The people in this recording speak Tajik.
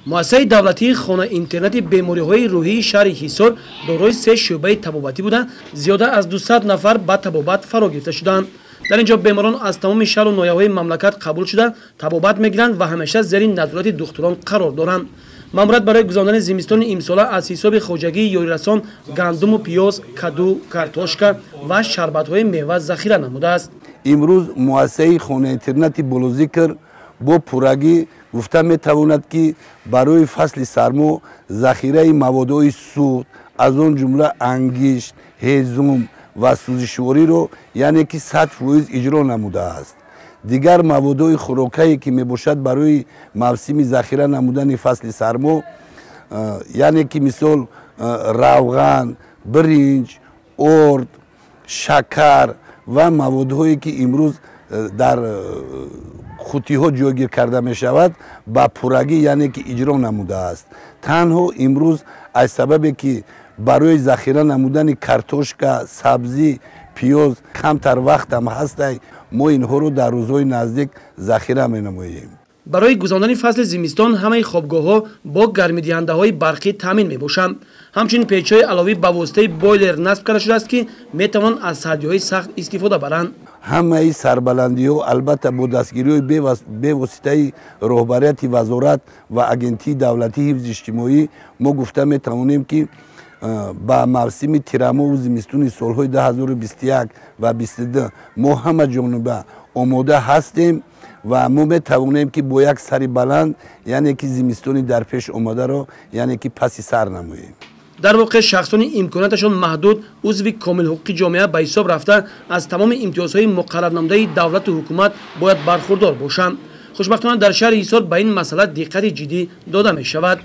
Муассисаи давлатии хона-интернати бемориҳои рӯҳии шаҳри Ҳисор дорои се шӯъбаи табобатӣ буда, зиёда аз 200 нафар ба табобат фаро гирифта шуданд. Дар ин ҷо беморон аз тамоми шаҳру ноҳияҳои мамлакат қабул шуда, табобат мегиранд ва ҳамеша зери назорати духтурон қарор доранд. Маъмурият барои гузарондани зимистони имсола аз ҳисоби хоҷагии ёрирасон гандуму пиёз, каду, картошка ва шарбатҳои мева захира намудааст. Имрӯз муассисаи хона-интернати болозикр бо пуррагӣ гуфта метавонад, ки барои фасли сармо захираи маводҳои сӯхт, аз он ҷумла ангишт, ҳезум ва сӯзишвориро, яъне ки 100% иҷро намудааст. Дигар маводҳои хӯрокае, ки мебошад барои мавсими захира намудани фасли сармо, яъне ки мисол равған, биринҷ, орд, шакар ва маводҳое, ки имрӯз дар қуттиҳо ҷойгир карда мешавад, ба пуррагӣ, яъне ки иҷро намудааст. Танҳо имрӯз аз сабабе, ки барои захира намудани картошка, сабзӣ, пиёз камтар вақтам ҳастай, мо инҳоро дар рӯзҳои наздик захира менамоем. Барои гузарондани фасли зимистон ҳамаи хобгоҳҳо бо гармидиҳандаҳои барқӣ таъмин мебошанд. Ҳамчунин печҳои аловӣ ба воситаи бойлер насб карда шудааст, ки метавонанд аз сардиҳои сахт истифода баранд. Ҳамаи сарбаландиҳо албатта бо дастгириҳои бевоситаи роҳбарияти вазорат ва Агентии давлатии ҳифзи иҷтимоӣ мо гуфта метавонем, ки ба мавсими тирамоҳу зимистони солҳои 2021 ва 22 мо ҳама ҷониба омода ҳастем ва мо метавонем, ки бо як сари баланд, яъне ки зимистони дар пеш омадаро, яъне ки паси сар намоем. Дар воқеъ, шахсони имконияташон маҳдуд узви комилҳуқуқи ҷомеа ба ҳисоб рафта, аз тамоми имтиёзҳои муқаррарнамудаи давлату ҳукумат бояд бархурдор бошанд. Хушбахтона, дар шаҳри Ҳисор ба ин масъала диққати ҷиддӣ дода мешавад.